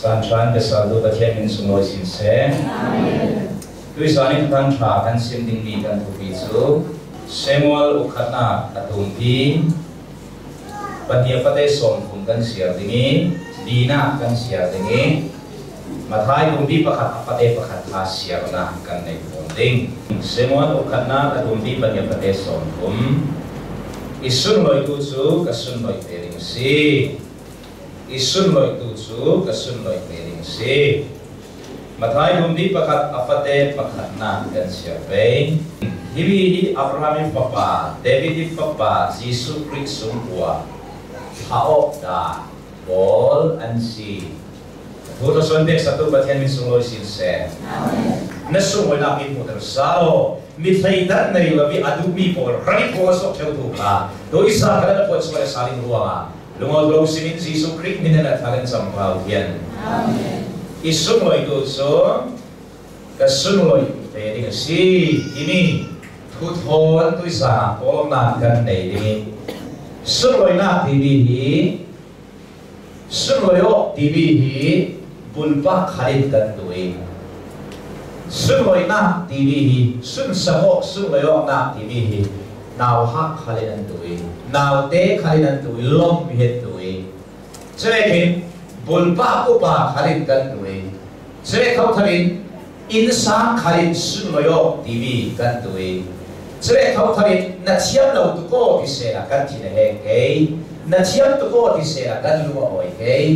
Caan ṭha in biasal tu Pathian min sunglawi sin seh. Tuisan in kan ṭha kan sim dingmi kan thupi cu Samuel ukhatnak a tumpi pahnih fate 30 kan siar ding i dina kan siar ding i Mathai kumpi pakhat a fate pakhat kha siarnak kan nei fawn ding. Samuel ukhatnak a tumpi pahnih fate 30 i sunlawi tu cu ka sunlawi te ding si. I sunlawih tu cu ka sunlawih te ding si. Mathai humbi pakhat a fate pakhatnak kan siar ve. Hibi hi Abraham i fapa, David i fapa Jesuh Khrih sungkua thlaawk dah pawl an si. Thu na suan pek satu Pathian min sunglawi sin seh. Na sunglawinak in hmuhter sa law mi thleidan nei lo i a duhmi pawl rani pawl a sok theu tu kha to isa kha na phuan sual saling ruangah Lungawlo sinin Jesuh Khrih min in a thar in cam ko hian. I sunglawi tu cu ka sunglawi te ding a si timi thuthawn tuisa kawlnak kan nei ding i sunglawinak timi hi sunglawi awk timi hi bulpa khalin kan tu i sunglawinak timi hi sunsak awk sunglawi awknak timi hi nau hak khal in an tu i naute khal in an tu i lom hi an tu i cuvekin bulpa upa khal in kan tu i cuve kho thal in innsang khal in sunlawi awk timi kan tu i cuve kho thal in na thiam lo tu ko ti sela kan thin a heng kei na thiam tu ko ti sela kan lung a awi kei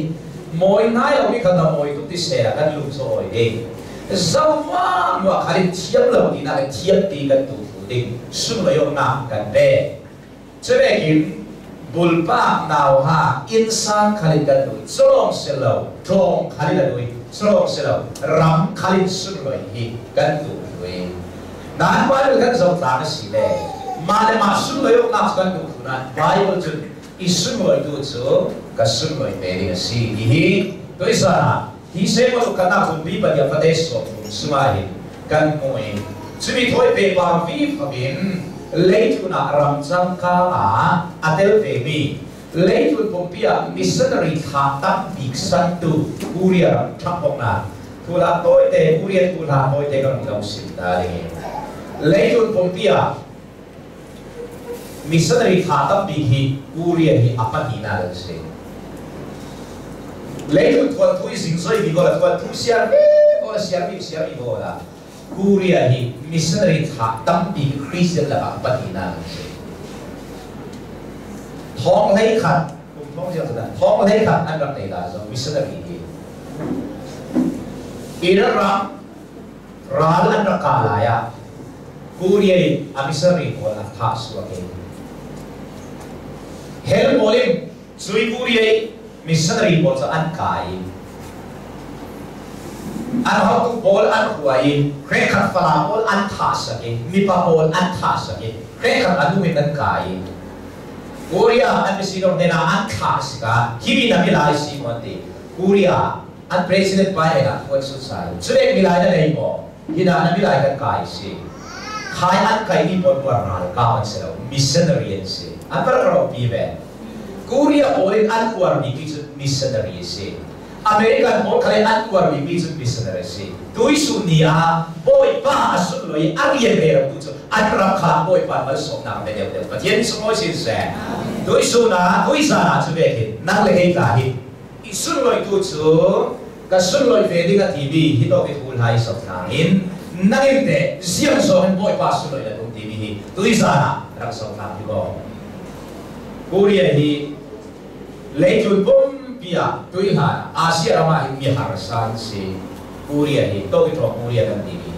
mawi ngai lo mi kha na mawi tuk ti sela kan lung cu awi ding zohma mua khal in thiam lo ti nak in thiam ti kan tu ding sunglawiawknak kan pek. Cuvekin bulpa nau ha innsang khalin kan ui culawng silo tlawng khalin an ui culawng silo ram khalin sunlawi hi kan tu ui nan Bible kan zoh tlang a si le mah le mah sunlawi awknak cu kan duh thlu nain Bible cun i sunlawi tu cu ka sunlawi te ding a si ti hi tuisan ah hi Samuel kana kumpi pania fate 30 sungah hin kan hmuh i cumi thawi pe par vi fakin leithun ah ram cangka ah a tel vemi leithun pumpi ah missionary thla tam bik santu Korea ram ṭhangpoknak thula tawite Korea thula tawite kan lo sim ta ding leithun pumpi ah missionary thla tam bik hi Korea hi a pahnihnak an si. Leilung thuan thu i zingzoi mi ko la thuan thu siar ve ko la siar mi siar mi ko la Korea hi missionary thla tampi Christian lakah pahnihnak an si. Thong hlei khat kum thong siang sana thong hlei khat an rak nei la zo missionary hi Iran ram ral an rak kah lai ah Korea in a missionary pawl a thah suak in hell pawl in cui Korea i missionary pawl cu an kai i an hotu pawl an hua i hrekhat fala pawl an thah sak i mipa pawl an thah sak i hrekhat a nu in an kai i Korea an missionary hnen ah an thlah sikah hi mi na milai si maw an ti. Korea an president pa he ah huat sut sai culek milai na nei maw hina na milai kan kai si khai an kai mi pawl puar ral ka an si lo missionary an si an par ro pi ve Korea pawl in an uar mi pi cu missionary si American pawl khale an uar mi pi cu missionary si tuisu ni ah bawipa a sun loi a rian ve ro tu cu an ram kha bawipa mal sawmnak ve deuh deuh Pathian sunglawi sin seh tuisu na tuisa na cu ve hin nang le hei tla hi I sunlawitu cu ka sunlawi ve ding a timi hi tawk i thu hla i sok thlang in nangin teh ziang zawng in Bawipa sunlawi na tum timi hi tuizan ah rak sok thlang hi ko. Korea hi leitlun pumpi ah tuihlan Asia ram ah hin mi harsa an si. Korea hi Tokyo Korea kan timi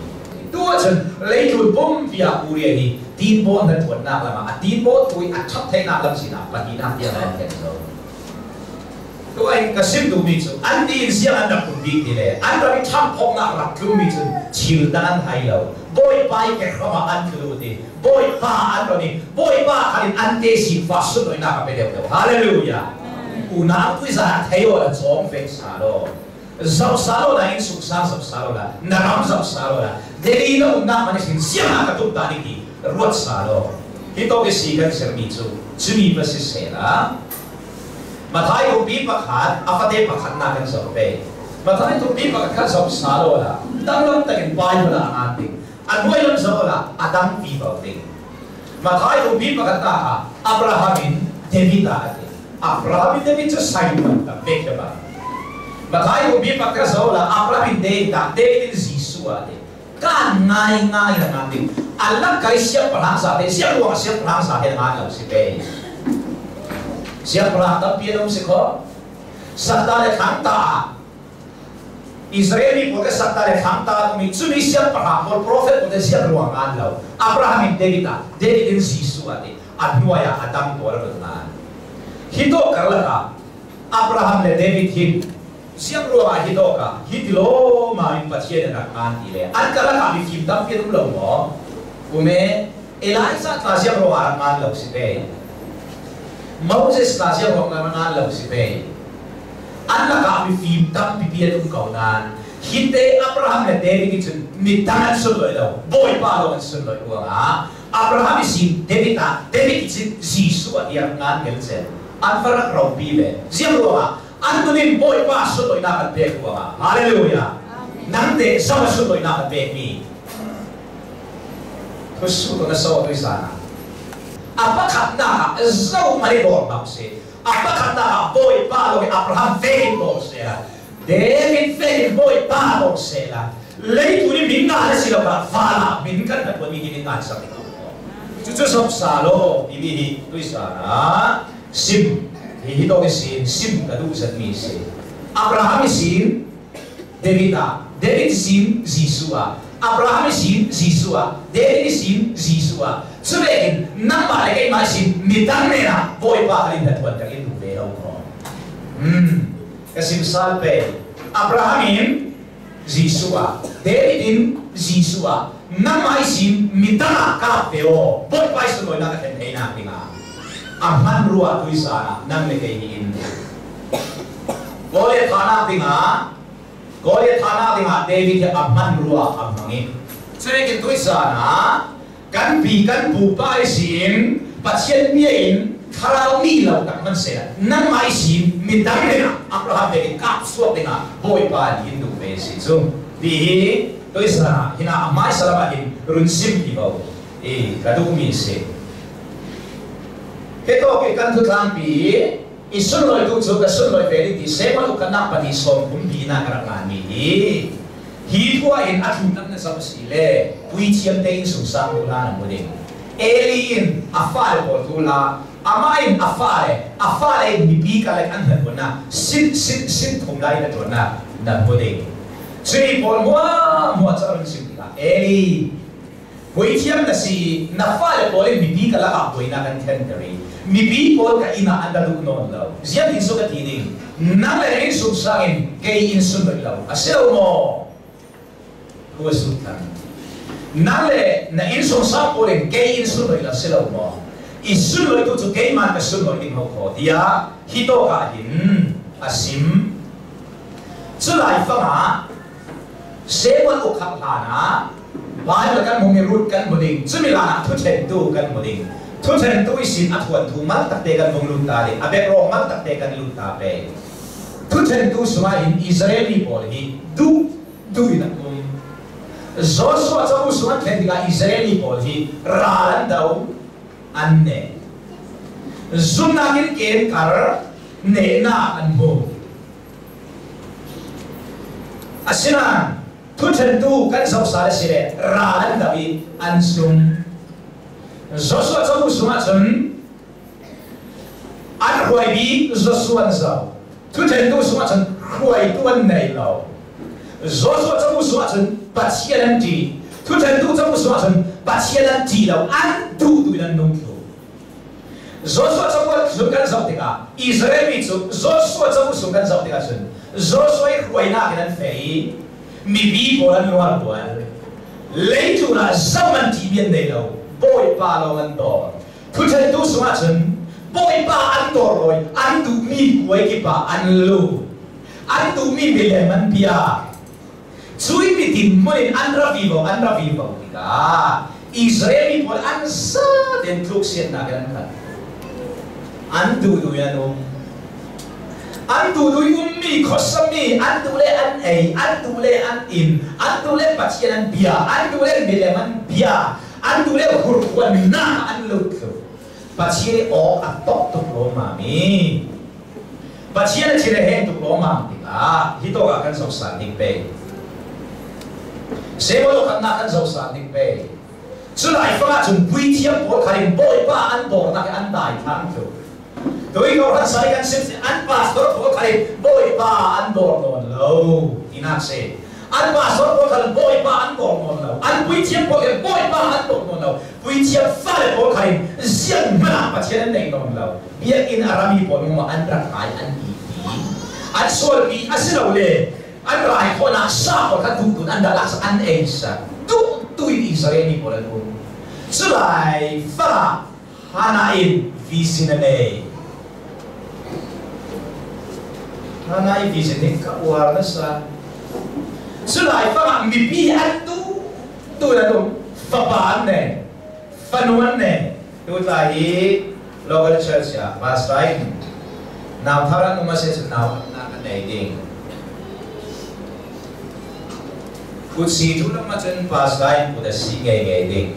tu ahcun leitlun pumpi ah Korea hi tinbaw na ṭuannak lam ah a tinbaw tu i a ṭhat theihnak lam sinah pahnihnak tiang an ken zo. Tuah ka sim duhmi cu an ti in siang an rak um bik ti le an ram i ṭhangphawknak rak tlungmi cu thil dang an hai lo. Bawipa i kehram ah an tlu lut i Bawipa an ron i Bawipa khan in an te sifah sunlawinak a pe deuhdeuh. Hallelujah! Unau tuizan thei aw la cawng fek sa law zoh sa law na innsung sang zoh sa law la na ram zoh sa law la Delhi na umnak man sin siang ah ka tum ta ding ti ruat sa law hi to ke si kan sermi cu cumi pa si sela Mathai bupi pakhat a fate pakhatnak kan zoh ve. Mathai tumpi pakhat kha zoh sa lo la danglam takin Bible ah ngan ding a hnuai zoh la a dang pi bo ding. Mathai tumpi pakhat ta kha Abraham in David ah ati. Abraham in David cu Simon ta pek ba. Mathai tumpi pakhat zoh la Abraham in David ah David in Jesuh ati. Kan ngai ngai na ngan ding. Allah kai siap palang sa te siap ruang siap palang sa te ngan lo si pe. Siap palang tampi an um si kho. Sakta le thangta Israeli pawl ke sakta le thangta mi cumi siangpahrang pawl prophet pawl te siang ruang an lo. Abraham in David ah David in Jesuh ah ti a hnuai ah a dang pawl an ngan. Hi to karlak ah Abraham le David hin siang ruang ah hi to ka hi ti lo ma in Pathian in rak ngan ti le an karlak ah mifim tampi an um lo maw? Ume Elijah tla siang ruang ah rak ngan lo si ve. Moses tla siang ruang rak ngan lo si ve. An lakah mifim tampi pi an um ko nain hi te Abraham le David nih cun midang an sunlawih lo, Bawipa lawng an sunlawih ruangah Abraham i sin David ah David i cin Jesuh ah ti rak ngan ngel cel. An va rak ropi ve. Ziang ruangah an nun in Bawipa sunlawihnak an pek ruangah. Hallelujah. Nang te zong sunlawihnak an pekmi. Thusu to na so tui sana. A pakhatnak ah zo mani dawr bak si. A pakhatnak ah Bawipa lo Abraham vein dawr se la. David vein Bawipa dawr se la. Leitu ni min nga na si lo ka fala min kan na tuan mi hi min nga sak ko. Cucu sop sa lo timi hi tui sana sim hi hi to sin sim ka duh zat mi si. Abraham sin David ah David sin Jesuh ah Abraham sin Jesuh ah David sin Jesuh ah cubekin nangmah le keimah sin midang nen ah Bawipa kan in hna tuan kan in duh ve lo ko. Ka sim sal pe Abraham in Jesuh ah David in Jesuh ah nangmah sin midang ah ka pe o Bawipa sunlawinak ka then hei nak dingah a hman rua tuisan ah nang le kei nih in Goliath thahnak dingah Goliath thahnak dingah David hi a hman rua a hmang i cunekin tuisan ah kan pi kan pupa i sin Pathian bia in thlarau mi lo tak man se nangmah i sin midang dingah Abraham in kap suak dingah Bawipa nih in duh ve si cu ti hi tuisan ah hina amai salam ah hin run sim hi bo i ka duhmi si. Hi kan thutlangpi i sunlawi tu cu ka sunlawi ve ding ti Samuel ukatnak pahnih sawm kum bi na ka rak nganmi hi hi thua in a thu tam na zam si le puithiam te in sungsang tu la na mu ding. Eli in a fale pawl tu la amah in a fale a fale in mipi ka lek an hman na sin sin sin thum lai na tuan na na mu ding. Cui pawl mua mua cha run sim tikah Eli puithiam na si na fale pawl in mipi ka lakah buainak an thenter i mipi pawl ka inn ah an ra duh nawn lo. Ziang in su ka ti ding? Nang le in sumsang in kei in sun rih lo a si lo maw? Thu a sut than. Nang le na inn sungsang pawl in kei in sun rih lo si lo maw? I sunlawi tu cu keimah ka sunlawi ding ho kho tiah hi tawk ah hin a sim. Cu lai fang ah Samuel ukhak hlan ah Bible kan hmu mi Ruth kan hmu ding. Cumi lan ah thuthentu kan hmu ding. Thuthentu i sin a thuan thu mal takte kan vung lut ta ding. A bek mal takte kan lut ta pe. Thuthentu sungah hin Israeli pawl hi duh duh in an um. Joshua cabu sung an thlen tikah Israeli pawl hi ral an do an ne. Zumnak in ken kar nehnak an hmu. Asinain thuthentu kan zohsal a si le ral an do i an sung. Joshua cabu sungah cun an hruai bik Joshua an zoh. Thuthentu sungah cun hruaitu an nei lo. Joshua cabu sungah cun Pathian an ṭih. Thuthentu cabu sungah cun Pathian an ṭih lo, an duh tu in an nung thlu. Joshua cakuat sung kan zoh tikah Israel mi cu Joshua cauk sung kan zoh tikah cun Joshua i hruainak in an feh i mipi pawl an luar bual. Leitung ah zam an ṭihmi an nei lo. Bawipa lawng an dawr. Thuthentu sungah cun Bawipa an dawr lawi an duhmi kuai kip ah an lu. An duhmi milem an bia. Cui mitin hmun in an ra vivo an ra vivo tikah Israel mi pawl an za tein tluk siannak in an khat. An duh duh in an um. An duh i ummi khuasami an duh le an ei, an duh le an in, an duh le Pathian an bia, an duh le milem an bia, an duh le hurkuannak an lut thlu. Pathian i awk a tok tuk lawmmam i Pathian a thil a hen tuk lawmmam tikah hi tawk ah kan zohsan ding pei. Samuel khatnak kan zohsan ding pei. Cu laifang ah cun puithiam pawl kha in Bawipa an dawrnak i an daithlang cu. Tui ko han sai kan sim an pastor pawl kha in Bawipa an dawr nawn lo tinak si. An pastor pawl kha Bawipa an dawr nawn lo. An puithiam pawl kha Bawipa an dawr nawn lo. Puithiam fale pawl kha in ziang hmanh ah Pathian an nei nawn lo. Biakinn a rami pawl mong an rak ngai an ti ti. An sualpi asilole an rai khawhnak sa pawl kha duh tun an dah an ei sa duh tu in Israel mi pawl an um. Culai fangah Hannah in vision a nei. Hannah i vision hi ka uar nasa. Culai fangah mipi an duh tu an um. Fapa an nei. Fanu an nei. Tutlai hi local church ah pastor in nau thar an um a si cun nau na kan nei ding. Kutsi tu lam ahcun pastor in kut a si ngei ngei ding.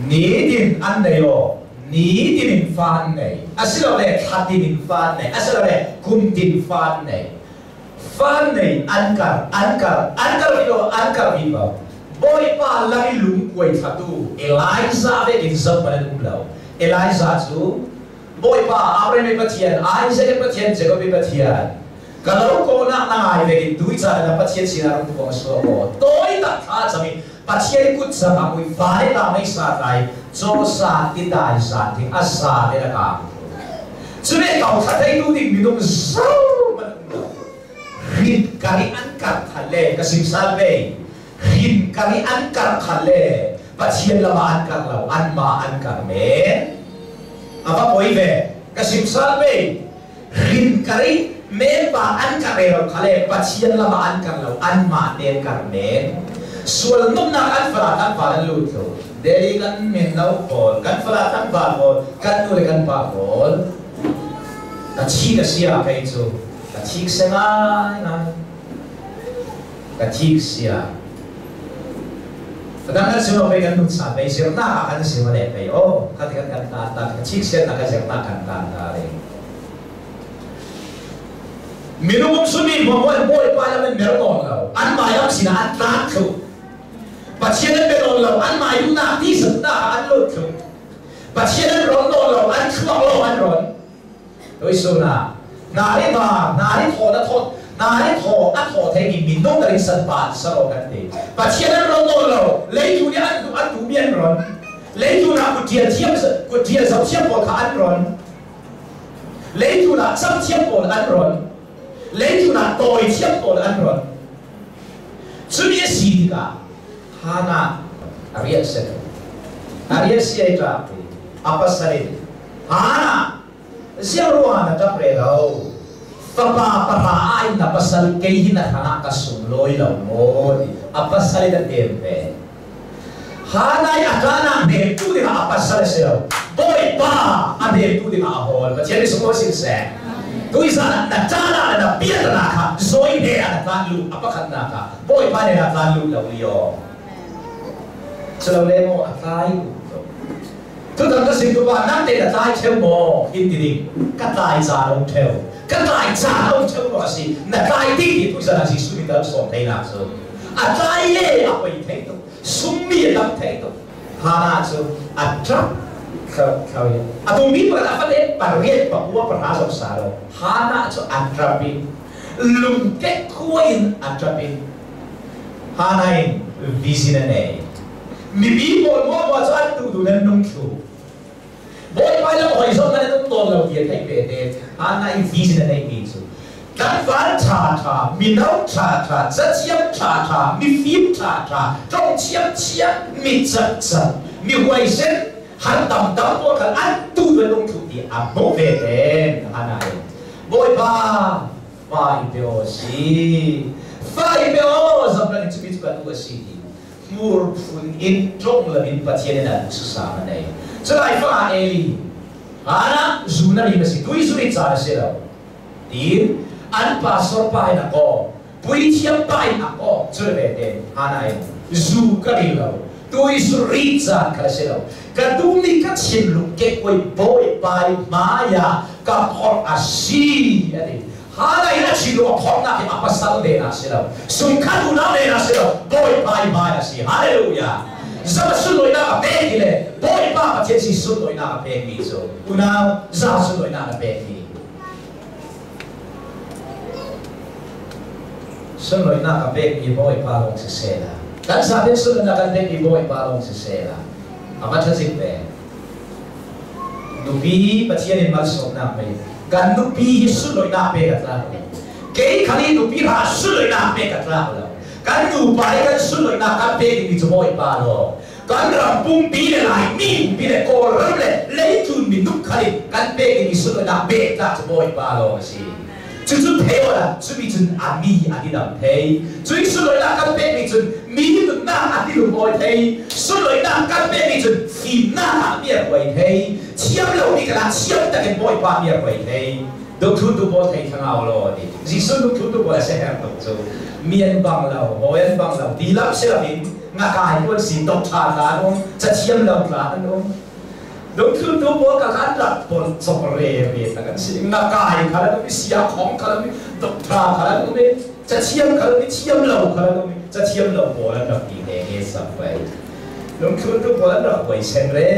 Nitin an nei aw, nitin in fa an nei. Asilole thlatin in fa an nei. Asilole kumtin fa an nei. Fa an nei an kar, an kar, an kar vi lo, an kar vi lo. Bawipa lang i lungkuai thlatu Elijah ve in zoh man an um lo. Elijah cu Bawipa Abraham i Pathian, Isaac i Pathian, Jacob i Pathian, ka lo ko nak na ngai ve in tui caan na Pathian sinah rung tuang suah ko. Toi tak thla cam i Pathian kut zam a mui vai la mei sa tlai caw sa ti dai sa ding a sa le a ka. Cune kau tha thei tu ding minung zo man um lo. Rin kari an kar khan le ka sim sal ve. Rin kari an kar khan le Pathian lama an kar lo an ma an kar men. Ava poi ve ka sim sal ve. Rin kari memba an ka rel khale Pathian lama an kar lo anmah te an kar men. Sual numnak an fala kan fa an lut lo. Delhi kan min no pawl kan fala kan ba pawl kan nu le kan pa pawl ka thi ka sia kei cu ka thik se ngai ngai ka thik sia. Kadang kan sino pe kan nun sa pe zirna ah kan si male pe o khat kan kan ta ta ka thik sian na ka zirna kan ta ta re. Minung um sumi mo bawipa lam an mer tawn lo an mah lam sinah an tlan thlu. Pathian an be tawn lo an mah duhnak ti zat ah an lut thlu. Pathian an ron tawn lo an thluak lo an ron. Toisuna hna ri ba hna ri thaw na thaw hna ri thaw a thaw thei mi minung ring san pa saro kan ti. Pathian an ron tawn lo leitu nih an an duhmi an ron. Leitu na kut thiam kut thiam zoh thiam pawl kha an ron. Leitu ah cam thiam pawl an ron. Leitu ah tawi thiam pawl an ron. Cuni a si tikah Hannah a rian si a rian si ai ṭap i a pasal in Hannah ziang ruangah na ṭap re lo fapa pahra ah in na pasal kei hi na hrangah ka sunglawi lo maw ti a pasal in a tem ve. Hannah i a ṭahnak hnemtu dingah a pasal a si lo. Bawipa a hnemtu dingah a hawl. Pathian nih sunglawi sin seh. Tuizan ah na ṭahnak le na biatanak kha zawi he ah na tlan lu a pakhatnak ah Bawipa nih na tlan lu lo lio. Culole maw a tlai tuk. Tutan ka sin tupa nang te na tlai ṭheu maw in ti ding. Ka tlai caan um ṭheu. Ka tlai caan um ṭheu maw a si. Na tlai ding ti tuizan ah Jesuh nih dal sawm theinak cu. A tlai le a poi thei tuk. Summi a tam thei tuk. Hannah cu a ṭap thlau i a tumi pakhat a fate pariat pakua pahra zong sa lo. Hannah cu a ṭap i lungkek khua in a ṭap i Hannah in vision a nei. Mipi pawl muamua cu an duh duh nan nung thlu. Bawipa le hawi zong nan um tawn lo ti a theih ve te. Hannah i vision a neihmi cu tlangval ṭha ṭha, mino ṭha ṭha, cathiam ṭha ṭha, mifim ṭha ṭha, ṭong thiam thiam, mi cat cat, mi huaisen, han tam tam pawl kha an tu an nung thlu ti a hmuh ve te. Hannah in Bawipa fa i pe aw si fa i pe aw zamran in cupi cu kan u a si ti hmur phun in ṭong lamin Pathian in an susam a nei. Culai fa ah Eli, hlan ah zu na rim a si, tui zu rit caan a si lo. Tiin An pastor pa in a ko, puithiam pa in a ko, cu le ve te hana in zu ka ri lo. Tu i ri caan kha si lo. Ka duhmi ka thinlung ke koi bawipa i hmai ah ka phorh a si a ti. Hana in a thinlung a phorhnak hi a pasal nen ah si lo. Sungkhat unau nen ah si lo. Bawipa i hmai a si. Hallelujah. Zama sunlawinak a pek hi le Bawipa Pathian si sunlawinak a pekmi cu unau za sunlawinak a pek hi sunlawinak a pekmi Bawipa lawng siseh la kan zapi sunlawinak kan pekmi Bawipa lawng siseh la a va ṭhazik ve. Nupi Pathian in malsawmnak mei kan nupi hi sunlawinak pek a tlak lo. Kei khal i nupi hra sunlawinak pek a tlak lo. Kan nupa i kan sunlawinak kan pek dingmi cu Bawipa lawng. Kan ram pumpi le Laimi pumpi le Kawlram le leicun minung khal in kan pek dingmi sunlawinak pek tlak cu Bawipa lawng a si. Cucu thei awla cumi cun a mi a ti dam thei. Cui sunlawinak kan pekmi cun mi nunnak a ti lungawi thei. Sunlawinak kan pekmi cun fimnak ah mi a hruai thei. Thiam lomi kana thiam takin Bawipa mi a hruai thei. Dungthluntu pawl thei thangau law ti. Jesuh dungthluntu pawl a seher tuk cu. Mi an bang lo, hawi an bang lo. Ti lam si loin ngakai tuan si tok ṭha tla an um, cathiam lo tla an um. Dungthluntu pawl ka khan rak pawl chok re re tak an si. Ngakai khal an um i sia khong khal an um i dokṭha khal an um i cathiam khal an um i thiam lo khal an um i cathiam lo pawl an rak ti he he sak vai. Dungthluntu pawl an rak huaisen re.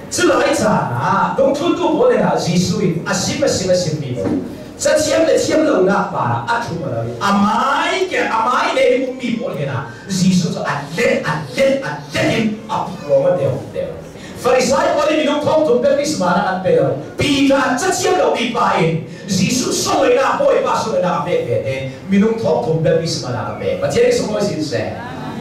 Culai caan ah dungthluntu pawl nih Jesuh in a sim a sim a simmi pawl cathiam le thiam lonak par ah a ṭhu lo i a mai ke a mai le ummi pawl hen ah Jesuh cu a let a let a let in a phuang a deuh deuh. Farisai pawl nih minung thong thum baptisma nak an pe lo. Peter cathiam lomi pa in Jesuh sunglawinak Bawipa sunglawinak a pek ve te minung thong thum baptisma nak a pek. Pathian nih sunglawi sin seh.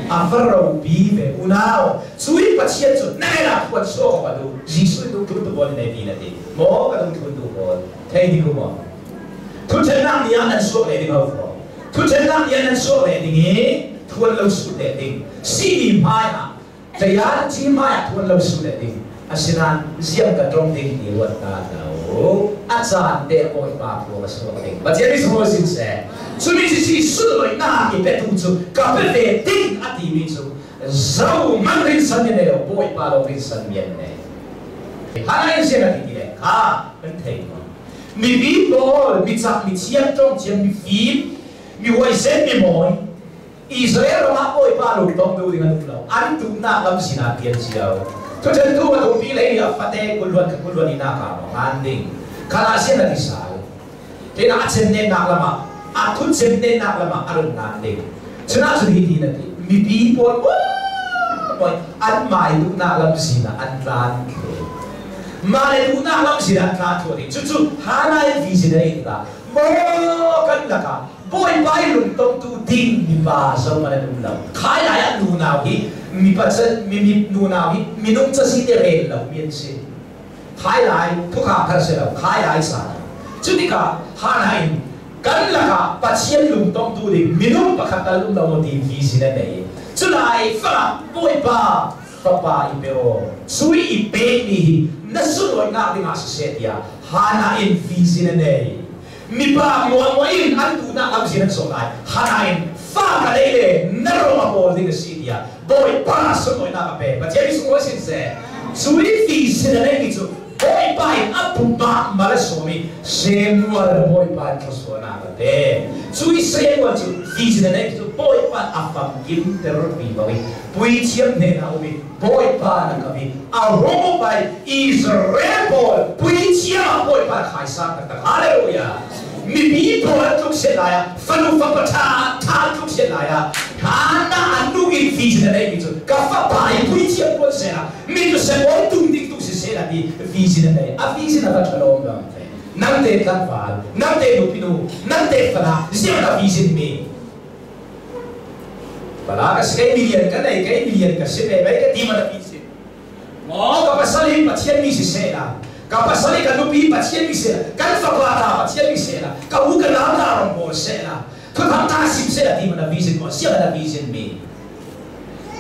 A va ropi ve unau. Cui Pathian cu na na phuan suak awk a duh. Jesuh in dungthlun tu pawl in nei ti na ti. Maw ka dungthlun tu pawl thei ding u maw? Thuthennak ni ah nan suak le ding ho fo. Thuthennak ni ah nan suak le ding i thuan lo su le ding. Simi hmai ah tleian ci hmai ah thuan lo su le ding. Asinain ziang ka tong ding ti ruat ta lo. A caan te Bawipa phuang a suak ding. Pathian nih sunglawi sin seh. Cumi si si sunlawinak i petu cu ka pe ve ding a timi cu zo man rin san ni nei lo Bawipa lo rin san mian nei. Hana in sian a ti ti le kha kan thei ko. Mipi pawl, micak, mithiam, ṭawngthiam, mifim, mi huaisen, mi mawi, Israel ram ah Bawipa lungtong duh ding an um lo. An duhnak lam sinah pian cio. Tuchan tu a tumpi lei a fate kulluan kha kulluan in aka ma ngan ding. Khala sian a ti sal. Kena a chen ne nak lama a thut chen ne nak lama a run ngan ding. Chuna chun hi ti na ti. Mipi pawl boy an mai duhnak lam sinah an tlan thlu. Mah le duhnak lam sinah tla thlu ding. Cucu Hanai vision a tikah maw kan lakah Bawipa i lungtongtu ding mipa zohmanh an um lo. Khai lai ah nunau hi mipa mi mi nunau hi minung casi te rel lo mi an si. Khai lai thukha thar si lo, khai lai sa. Cu tikah Hana in kan lakah Pathian lungtongtu ding minung pakhat tal um lo maw ti vision a nei. Culai fangah Bawipa fapa i pe aw sui i pekmi hi na sunlawinak dingah siseh tiah Hana in vision a nei. Mipa mualmuai in an duhnak lam sin an sawh lai. Hana in fa ka lei le na ro a pawl ding a si tiah Bawipa sunlawinak a pek. Pathian nih sunglawi sin seh. Sui vision a neimi cu Bawipa in a pumpak mal a sawm i Samuel Bawipa in thluasuahnak a pek. Cui Samuel cu vision a neimi cu Bawipa a famkim ter pi ko i puithiam hnenah um i Bawipa na kam i a rung bai Israel pawl puithiam ah Bawipa khaisang taktak. Hallelujah! Mipi pawl an tluk sian lai ah fanu fapa ṭha ṭha an tluk sian lai ah hana an nu in vision a neimi cu ka fapa i puithiam tuan seh la mi cu Samuel tum ding tu si seh la ti vision a nei. A vision a va ṭha lawm bang nang te tlangval, nang te nupinu, nang te fana ziang na vision mi Bala ka si kei milian ka nei kei milian ka si ve mei ka ti man a si. Maw ka pasal hi Pathian mi si seh la ka pasal hi ka nupi Pathian mi seh la kan fapa ta Pathian mi seh la ka u ka nau ta rong bawl seh la thuthang ta sim seh la ti man a vision maw siang a vision mi.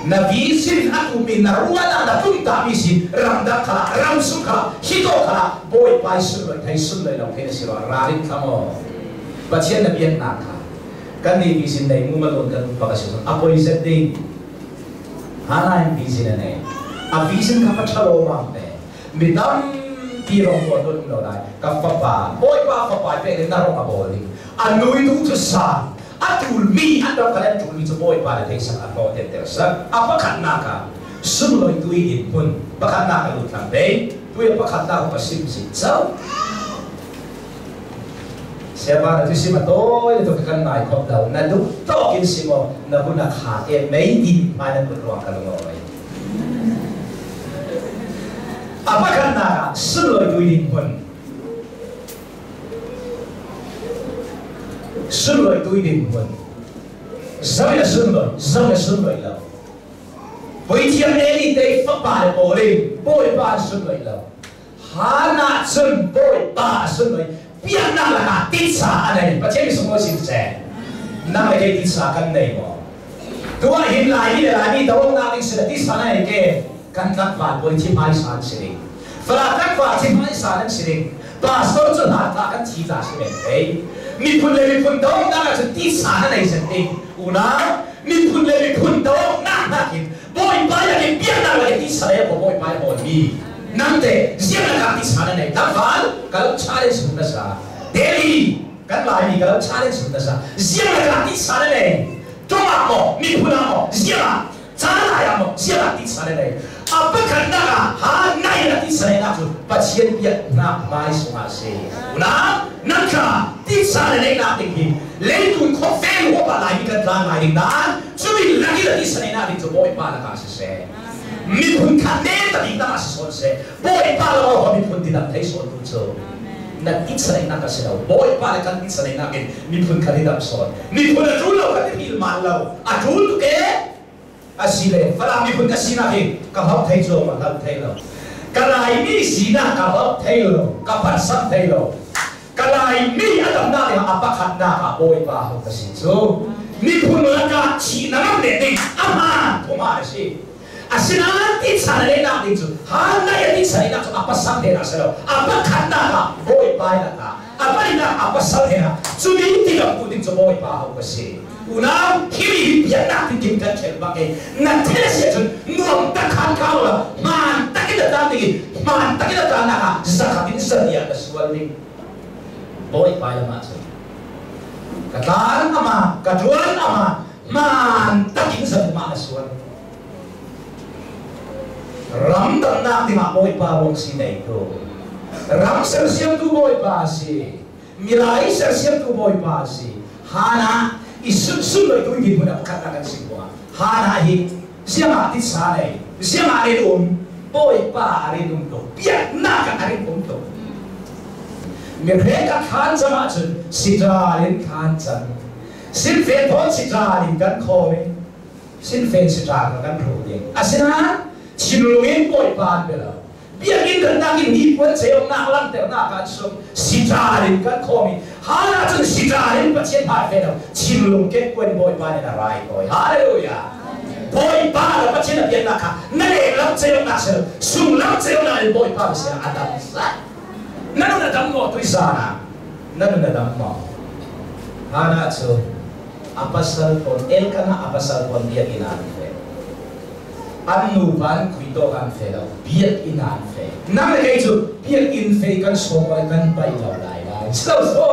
Na vision a tumi na ruala na tum ta mi si ramdang khala ram sung khala hito khala Bawipa sun loi thei sun loi lo thei na si ro rarin thamo Pathian na biak na kha kan ni vision nei mu malon kan pa ka si apoi zet ding hanain vision nei a vision kha pa thalo ma te mi tam pi rong ko don lo lai ka fapa Bawipa fapa pe le na rong a bol ding anui tu chu sa atul mi an ram kalen tul mi chu Bawipa le thei sak a to te ter sak a pakhat na ka sun loi tui in hun pakhat na ka lut lang te tui pakhat na ka sim si chau siapa na tu sim atoi to kan nai khop dau na du to kin simo na huna kha e mei din ma na kun ruang ka loi a pakhat na ka sun loi tui din hun sun loi tui din hun zai na sun loi zai na sun loi lo 回天呢你得发把的玻璃，玻璃把sun loi lo hana sun boy pa sun loi biak na la ka ti sa anai Pathian mi sung sim se nang le ke ti sa kan nei mo tua hin lai ni lai ni do na ding se ti sa nai ke kan tak van boy thi mai san se ding fara tak va thi mai san an se ding pastor chu na ta kan thi ta se men ei mi phun le mi phun do na la chu ti sa na nei se ding una mi phun le mi phun do na na kin boy pa ya ke biak na la ke ti sa le bo boy pa bo mi nang te siang na ka ti sa na nei tam van kalau challenge sun na sa Delhi kan lai mi kalau challenge sun na sa siang na ka ti sa na nei 中啊mo mi phun mo siang ah cha la ya mo siang ah ti sa na nei apa kan na ka ha nai na ti sa na chu Pathian biak na mai sung a se una nang ka ti sa na nei na ting hi leitun kho fel ho pa lai mi kan tlang lai ding nan chu mi lagi la ti sa na ding chu boy pa la ka se se mi phun khat ne ta ding ta se son se boy pa la ho mi phun ti dam thei son tu chu na ti sa na ka se lo boy pa la kan ti sa na ken mi phun khat dam son mi phun a tu lo ka ti pil man lo a tu tu ke asile fala mi phun ka sina hi ka hop thei zo ma hop thei lo ka lai mi sina ka hop thei lo ka phat sam thei lo ka lai mi adam na le apa khat na ka boy pa ho ka sin chu mi phun la ka chi na ngam le ding ama thoma si asina ti sa le na ding chu ha na ya ti sa na chu apa sam the na sa lo apa khat na ka boy pa na ka apa ni na apa sal the na chu mi ti ka pu ding chu boy pa ho ka si una hiri biak na tin kim kan chel ba ke na thele se chun nuam ta khan kha la man ta ki da ta ni man ta ki da ta na ka zakatin zania ka sual ni boy pa la ma chu ka tan ama ka juan ama man ta kin zan ma sual ram dam na ti ma boy pa wong si nei to ram ser siam tu boy pa si milai ser siam tu boy pa si hana isun sun loi tui din mun pakhat na kan singwa hana hi siama ti sa nei siama re boy pa re um to piak na ka re um to mi re ka khan chama chun sitra rin khan chan sin fe thon sitra rin kan kho me sin fe sitra ka kan ru ding asina chinlungin boy pa be la biak in kan nak in ni pon cheong nak lang te na kan sum sitra rin kan kho mi hana chun sitra rin Pathian pha fe lo chinlung ke kwen boy pa ni na rai koi hallelujah boy pa la Pathian biak na kha na le lam cheong na se sung lam cheong na boy pa se adam sa na nu na dam mo tui sa na na nu na dam mo hana chu apasal pon el kana apasal pon biak in an fe an nu ban kui to kan fe lo biak in an fe nang le kei chu biak in fe kan som le kan pai lo lai lai so so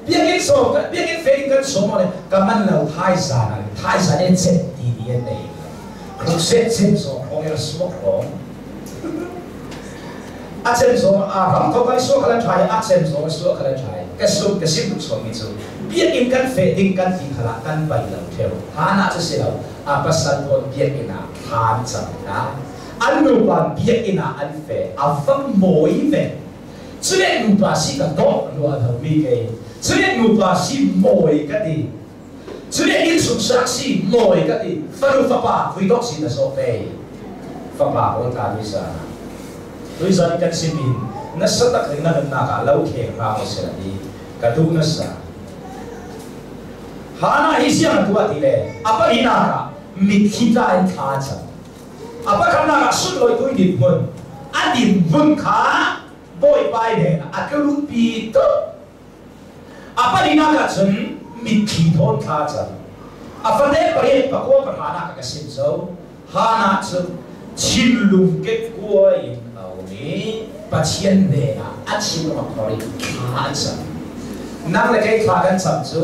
biak in so biak in fe kan som le ka man lo thai sa na thai sa ne chen ti di nei khru set chen so khong er suak rong a chen so a ram ko kai so khala thai a chen so so khala thai ka sum ka sim so mi chu biak in kan fe ding kan ti khala kan pai lo theu hana chu se lo a pasal pon biak in a than cham na an nu pan biak in a an fe a fam moi ve chu le nu pa si ka to lo a tho mi ke chu le nu pa si moi ka ti chu le in sum sak si moi ka ti fa nu fa pa kui dok si na so pe fa pa on ta ni sa tui zan kan simin na sa tak ring na na ka lo khe ra mo se la di ka du na sa hana hi siang tua ti le apa ina ka Mitthli tla in thla a cam. A pakhatnak ah sunlawi tu din hmun a din hmun kha Bawipa hnenah a tlunpi tuk. A palinak ah cun mitthli thawn thla a cam. A fate pariat pakua pahra nak ka sim zo. Hannah cu thinlung kekkuai in a um i Pathian hnenah a thinlung a phor i thla a cam. Nang le kei thla kan cam cu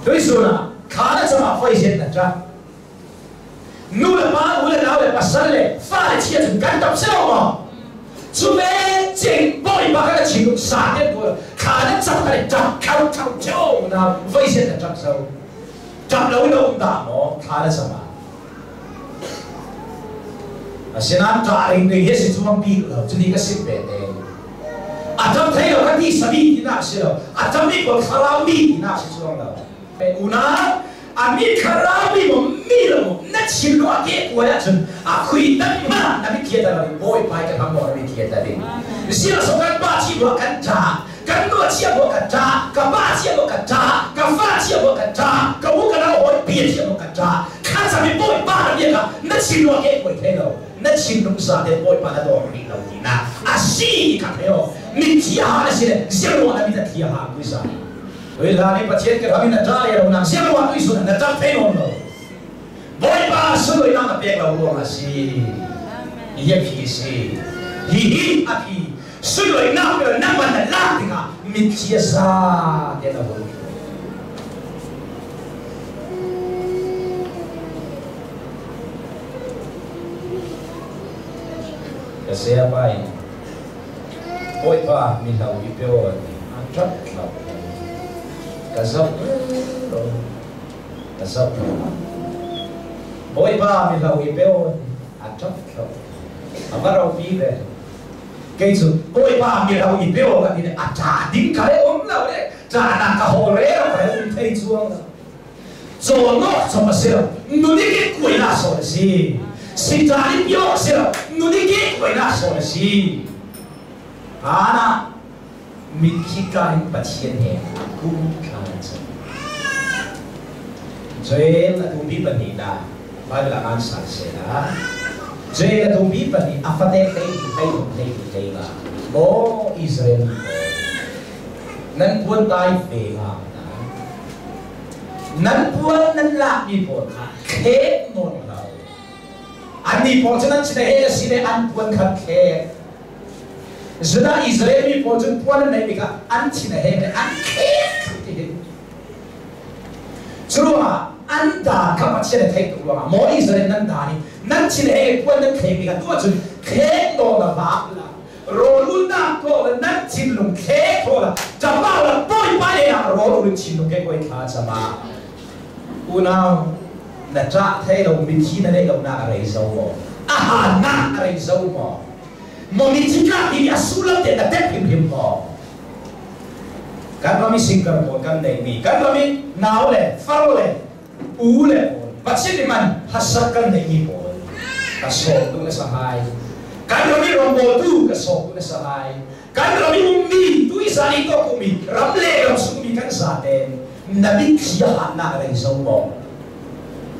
tuisun ah thla na cam ah faizet na ṭap. Nu le pa, u le nau le pasal le fale chia cun kan tap si lo maw? Cu ve cing bawipa kan thinlung sa te pawl thla na cam kan i ṭap kho kho ṭheo na faizet na ṭap zo. Ṭap lo in a um dah maw thla na cam ah? Asinain ṭah ring ding hi si chuang bik lo cuti ka sim ve te. A ṭap thei lo ka ti sabi tinak si lo. A ṭap mi pawl thlarau mi tinak si chuang lo. Unau, a mi thlarau mi maw mi lo maw na chim lo a ke kuai ahcun a khui tan ma na mi thia ta lo bawi pai ka ham maw na mi thia ta ding. Sia so kan pa chi bua kan ṭa kan nu chia maw ka ṭa ka pa chia maw ka ṭa ka fa chia maw ka ṭa ka u ka nau hawi pi chia maw ka ṭa kha cami bawipa na bia kha na chin rua ke koi thei lo na thinlung za te bawipa na dawr rih lo ti na a si kha thei o mi thia ha na si le ziang na mi na thia ha kui sa oi la ni pathian ke ramin na ṭa le lo na ziang wa tui sun na ṭap thei lo lo bawipa suloi na pek lo ruang a si hi phi si hi hi a phi Sunlawinak le nangmah na lak tikah mitthli a za tiah na vun. Ka saya pa in Bawipa mi hlau i peo an an ṭap thlau. Ka zoh lo. Ka zoh lo. Bawipa mi hlau i peo an ṭap thlau. A va ropi ve. Kei cu Bawipa mi ro i pe awk an ti a ṭa ding kha le um lo le ṭa na ka haw re ro le um thei chuang lo. Cawn awk chom a si lo. Nunik in kuai na sawn a si. Si ṭa in pi awk si lo. Nunik in kuai na sawn a si. Hana mitthli tla in Pathian he kum thla an cam. Joel a tumpi pahnihnak Bible ah ngan san sehla. Joel a tumpi pahnih a fate hlei hlei hlei hlei nga. Maw Israel mi pawl, nan puan tai ve nga nan puan nan lakmi pawl kha thlek nawn hlah u. Annih pawl cu nan sin he a si le an puan kha thlek. Judah Israel mi pawl cu puan an neih tikah an thin a heng i an thlek ti hin. Curuangah an daan kha Pathian a theih tuk ruangah maw Israel nan daan i nan thin a heng i puan nan thlek tikah tu ahcun thlek nawl la vak la rawl ulnak tuah la nan thinlung thlek thaw la ṭapa la bawipa le ah rawl ul in thinlung ke koi thla cama unau na ṭah thei lo mithi na neih lo nak a rei zo maw a han nak a rei zo maw maw mithi tlak hi a sullam te na tep hrimhrim maw Kan ram i singkar pawl kan neihmi, kan ram i nau le far le u le pawl, Pathian nih man hasak kan neihmi pawl ka sawm duh na sahai. Kan ram i rawngbawltu ka sawm duh na sahai. Kan ram i ummi, tu i zan i tuak ummi, ram le ram sungmi kan zaten na mitthli a hannak rei zo maw?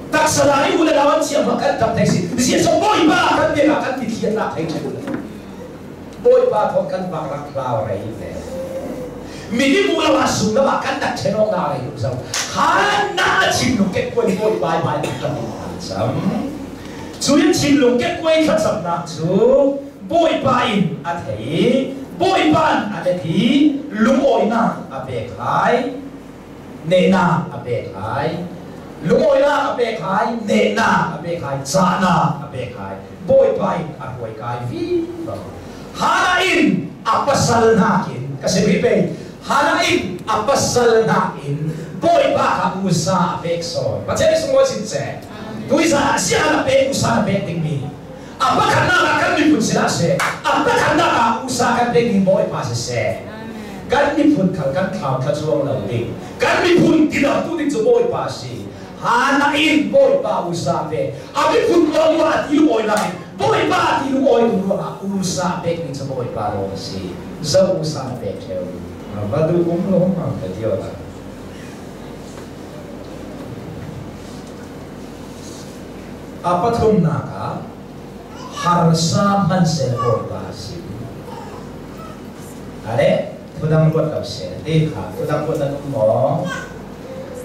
Taksa la i u le nau an thiam ma kan tam thei si. Zia so bawipa kan biak ah kan mitthli a tlak thei ṭheu. Bawipa thawng kan vak rak hlau rei ve. Mi mu lo ah sung lo ah kan dak ṭhen awk na rei tuk zo. Han na thinlung kekkuai Bawipa i hmai kan cam. Cu in thinlung kekkuai thlacamnak cu Bawipa in a thei i Bawipa in a let i lungawinak a pek lai. Nehnak a pek lai. Lungawinak a pek lai, nehnak a pek lai, cahnak a pek lai. Bawipa in a hruai kai vi bang. Hannah in a pasal nakin ka si rih pei. Hannah in a pasal nakin Bawipa kha usa a pek sawn. Pathian nih sunglawi sin seh. Tuizan ah sian a pek usa na pek dingmi. A pakhatnak ah kan miphun sinah seh. A pakhatnak ah usa kan pek ding Bawipa siseh. Kan miphun khal kan thlau thla chuang lo ding. Kan miphun tidamtu ding cu Bawipa a si. Hannah in Bawipa usa pe. A miphun ruang ah ti lungawi nain Bawipa ti lungawi tu ruangah usa pek ding cu Bawipa rawl a si. Zo usa na pek ṭheu. Va duh um lo ma ka ti la. A pathumnak ah harsa hmanhseh Bawipa a si. Ale phudang ruat lo seh ti kha phudang ruat nan um maw?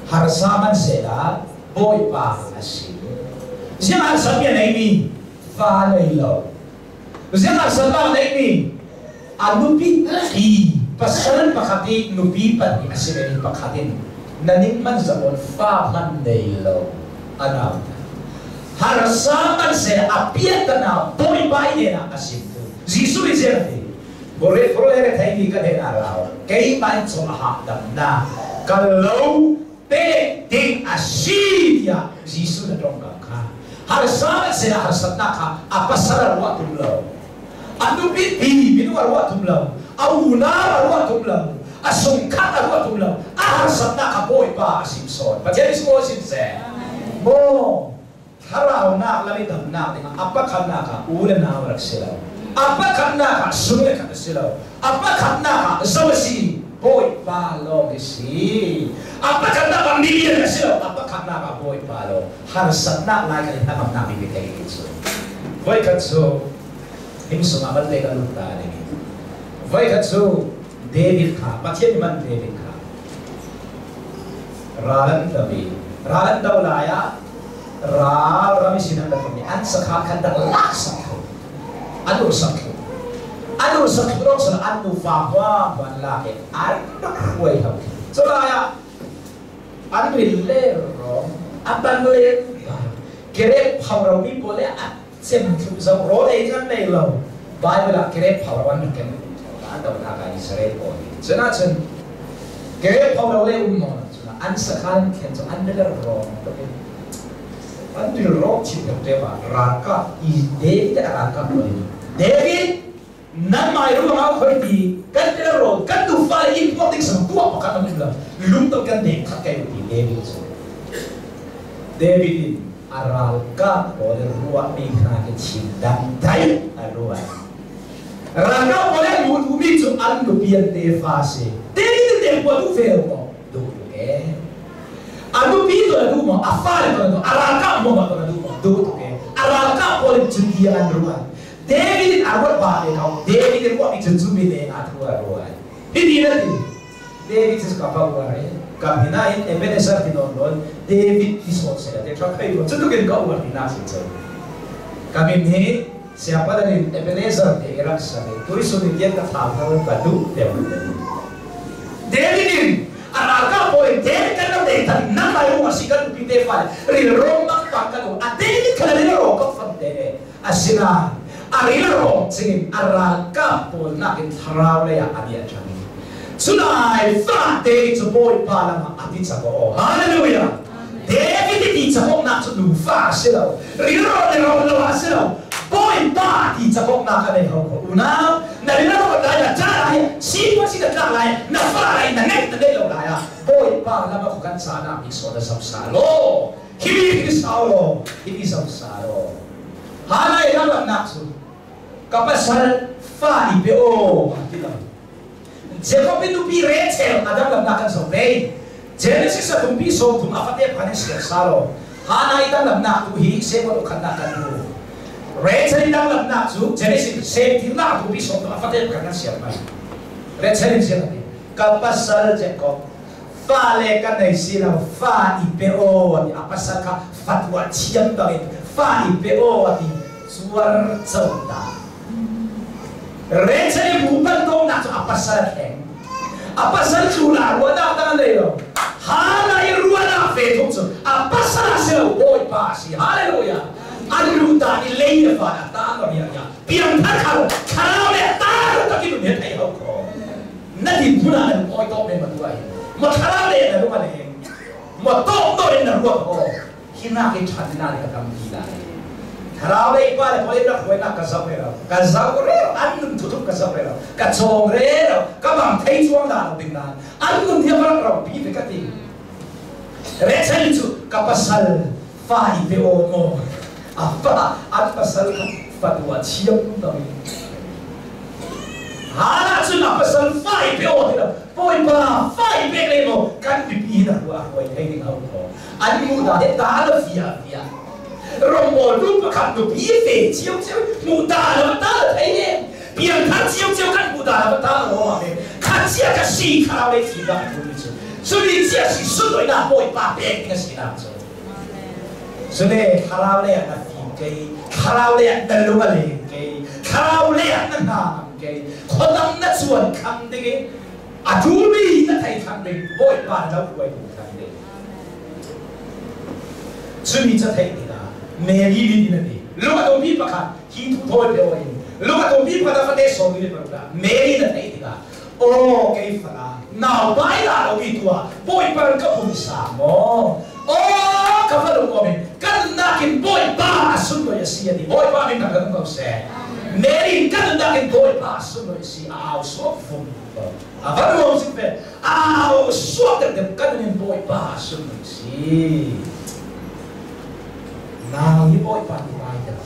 Harsa hmanhseh la Bawipa a si. Ziang harsa mi a neimi fa nei lo. Ziang harsa pa neimi a nupi hi pasal pakhat i nupi pahnih a si vemi pakhat in na ning man zawn fa hman nei lo anau harsa man se a piatana Bawipa i ah a sim tu Jesuh nih ziang ti bore phore re thei mi ka den a rau keimah in chung a ha dam na ka lo pek ding a si tiah Jesuh na tongkam kha harsa man se harsatnak kha a pasal a ruah tum lo a nupi pi minung a ruah tum lo a unau a ruah tum lo a sungkhat a ruah tum lo a harsatnak kha Bawipa a sim sawn Pathian is maw sim seh maw thlarau nak lam i damnak ding ah a pakhatnak ah u le nau rak si lo a pakhatnak ah sung le khat a si lo a pakhatnak ah zo a si Bawipa lawng hi si a pakhatnak ah million a si lo a pakhatnak ah Bawipa lawng harsatnak lai kan i hnangamnak bik thei ti cu voikhat cu himsung ah van le ka lut ta ding voikhat cu David kha Pathian man David kha ral an do i ral an do lai ah ral ram sin an rak an sakha khan dak lak sak tho an ur sak tho an ur sak tho rong san an nufa hua ban lak i an rak hruai ho cu lai ah an rin le rong a ban le kerep phau mi pawl le a cem thlu zo rawl ei kan nei lo Bible ah kerep phau ro an ken an do na ka Israel pawl cun ah cun kerep phau ro le um mo cun an sakhan khen cu an le rong an til rong chim te ba ralkap i David ralkap pawl David nan mai ruang ah khoi ti kan te ro kan tu fa in puak ding sang tuah pakhat an um lo lung to kan dek khat kai ti David cu David in a ralkap pawl ruah mi hna ke chin dang dai a ruah ralkap pawl lu tu mi cu an nupi an te fa si David in te pa du fe lo ko du ke a nupi to du mo a fa le to du a ralkap mo ma to du mo du ke a ralkap pawl cun ti an ruah David in a ruat ba ve ko David in ruah mi cun cu mi ne a thu a ruai hi ti na ti David cu ka pa uar i kam hina in Ebenezer ti nawn nawn David ti sawn se te tha khei cu tukin ka uar ti na si cu kamin hi siangpadan in Ebenezer te rak sa ve tuisun in tian ka tha thar ka duh te David in a ralkap pawl in David kan ram dei than nan lai rung a si kan upi te fa ril rom bang bang kan um a David khala ril ro ka fan te asinain a ril rawng chingin a ralkap pawl nakin thlarau lei ah a bia ṭhan culai fate cu Bawipa lam ah a ti cang aw hallelujah David i ti cakawknak cu nufa a si lo rilrawn le rawn lo a si lo Bawipa ti cakawknak a nei ho ko unau na rilrawn lai na ca lai si si na tlak lai na fa lai na ngeih na ngeih lo lai ah Bawipa lam ah kan ca nak bik sawn na zam sa law hi mi hi sau law hi mi zam sa law Hanai ramlamnak cu ka pasal fa i pe aw ti lo. Jacob i nupi Rachel a damlamnak kan zoh ve. Genesis a tumpi 30 a fate phan in sian sa lo. Hanai damlamnak tu hi Samuel ukhatnak kan hmu. Rachel i damlamnak cu Genesis sem thilnak a tumpi 30 a fate phan kan sian mai. Rachel in sian ati. Ka pasal Jacob fale kan nei si lo fa i pe aw ti a pasal kha fatwa thiam bangin fa i pe aw ti cuar co ta Rachel i bu bantuknak cu a pasal thleng a pasal cu la ruahnak dang an nei lo Hana i ruahnak ve thung cu a pasal a si lo Bawipa a si hallelujah an lu ta i lei le fa ta no ria ya piangthar khal thlarau le ta takin he thei ho kho na din hmun ah nan oi to men ma tu ai ma thlarau le na lung a leng ma to to in na ruat ko hi nak in than na le ka tam ti lai thlarau le pa le poi rak hoi nak ka zau re lo ka zau re an nun thu thu ka zau re lo ka chong re lo ka bang thei chuang da lo ding nan an nun hi rak ro pi ve ka ti re chai chu ka pasal fa i pe o mo a fa an pasal kha fatua thiam to Hana cun a pasal fa i pe aw ti lo Bawipa fa i pek le maw kan mipi na hua hruai thei ding ho ko an mu da te ta la fia fia Rawngbawl nu pakhat nupi fe cio cio hmu ta lo ta thei ne piangthar cio cio kan hmu ta lo ta lo ma me kha chia ka si kha le fi ba thu ni chu suni chia si sun loi na bawipa pek na si na chu sune thlarau le na fim ke thlarau le na lung a leng ke thlarau le na hna ke khodam na chuan kham ding a tu mi na thei kham ding bawipa lo huai kham ding chumi cha thei tikah Mary min in a ti lung a dawmi pakhat hi thu thawi pe in lung a dawmi pakhat a fate sawm ni paruk Mary na theih tikah aw kei fala nau bai la lo mi tua bawipa ka hum sa maw aw ka fa lung om kan nakin bawipa a sunloi a si ani bawipa min kan ko se Mary kan nakin bawipa a sunloi a si a au suak fum a van ruam sik ve au suak dem dem kan in bawipa a sunloi si nau hi bawipa ni bai ter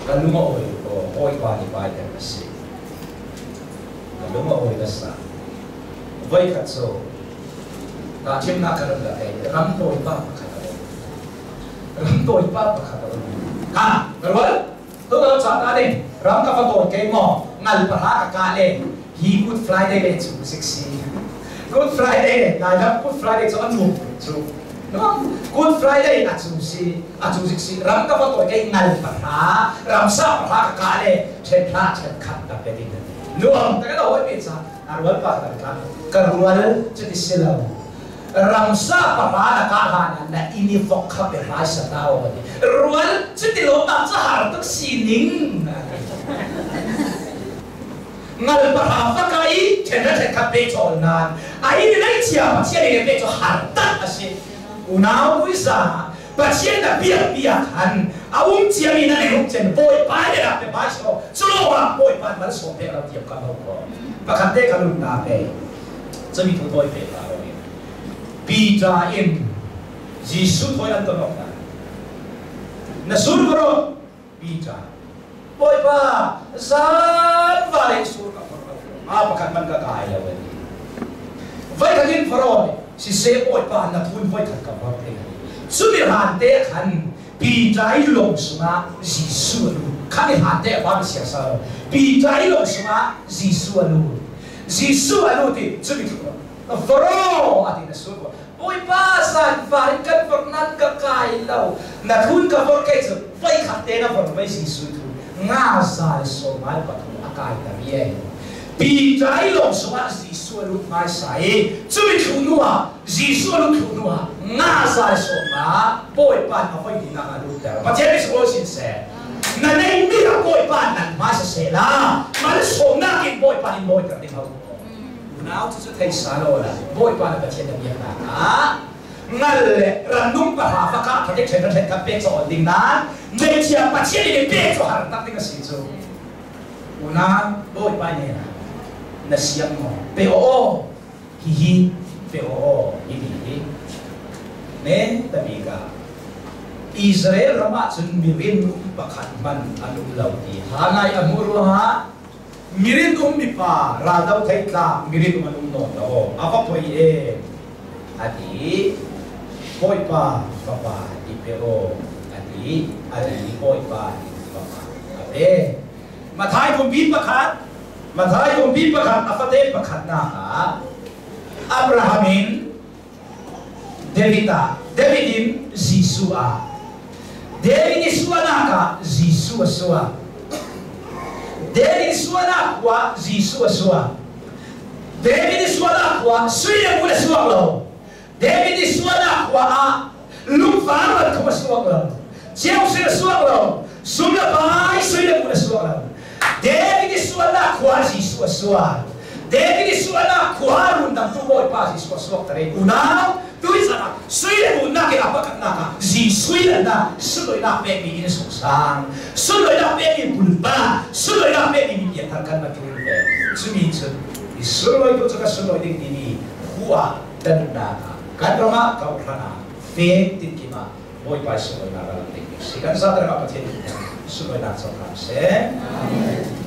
ka lung a oi ko bawipa ni bai ter a si ka lung a oi nasa voi khat so ta thimnak ka ram la kai ram tawi pa pakhat a um ram tawi pa pakhat a um ha karwal tu ka cha ta ding ram ka fa tawi ke mo ngal pa ha ka ka le hi Good Friday le chu sik si Good Friday le lai lam Good Friday chu an mu chu Good Friday a chu si a chu sik si ram ka fa tawi ke ngal pa ha ram sa pa ha ka ka le then tha then khat ta pe ding nuam ta ka hoi pe cha arwal pa ka ka ka rual chu ti silo ram sa pa ha na ka ha na na ini fok kha pe rai sa ta o ni rual chu ti lo ma cha har tuk si ning ngal pa ha fa ka i then na then khat pe chol nan ai ni lai chia pa chia ni pe cho har tak ase unau pui sa Pathian na biak biak han a um ciami na nei chen bawipa ne ra pe bai so chulo wa bawipa mal so pe ra tiam kan ho ko pakhat te kalun na pe chami thu toi pe ta ro Peter in Jesu thoi an tonok na na sur bro Peter bawipa zan va le sur ka phor ma pakhat man ka kai lo ani vai khatin phoro si se bawipa na thun voi khat ka phor the chumi han te khan Peter i long sunga Jesu anu khani han te ba sia sa Peter i long sunga Jesu anu Jesu anu ti chumi thu phoro ati na sur bawipa san farin kan vor nan ka kai lo na thun ka vor ke chu vai khat te na vor vai Jesu thu nga zal so mai pathum akai ta ye Peter i long sunga Jesu anu mai sai chumi thu nuwa Jesu anu thu nuwa nga zal so ma bawipa na voi ni na lu ter Pathian ni so sin se na nei mi ra bawipa nan ma se se la mal so na kin bawipa ni bawi ter ding ho nau chu chu thei sa lo la bawipa na Pathian na biak na ka ngal le ranung pa ha fa ka thatek then then ka pe cho ding na nei chia Pathian ni pe cho har tak ding si chu una bawipa ne na na siam mo pe o hi hi pe o hi hi ne tabi ka Israel rama chun mirin pakhat man anum lo ti hanai amuru ha mirin um mi pa ral do thei tla mirin um anum no lo afa poi e ati poi pa papa ti pe o ati ati poi pa papa ape Mathai kum bi pakhat Mathai kum bi pakhat afate pakhat na ha Abraham in David a David in Jesu a David i suanak ah Jesu a suak David suanak khua Jesu a suak David i suanak khua sui le ngun a suak lo David i suanak khua ah lungvar rat thum a suak lo ceu sui a suak lo sum le pai sui le ngun a suak lo David i suanak khua Jesu a suak David i suanak khua rundang tu Bawipa Jesu a suak tare unau tuizan ah sui le ngun nak in a pakhatnak ah Jesu le na sunloinak pekmi in sungsang sunloinak pekmi pulpa sunloinak pekmi mi pianthar kan ma tul ve cumi cun i sunloi tu cu ka sunloi ding timi hua dannak ah kan ram ah kauhran ah fek tin kim ah Bawipa sunloinak a lang ding si kan za dara Pathian sunloinak co hram seh. Amen.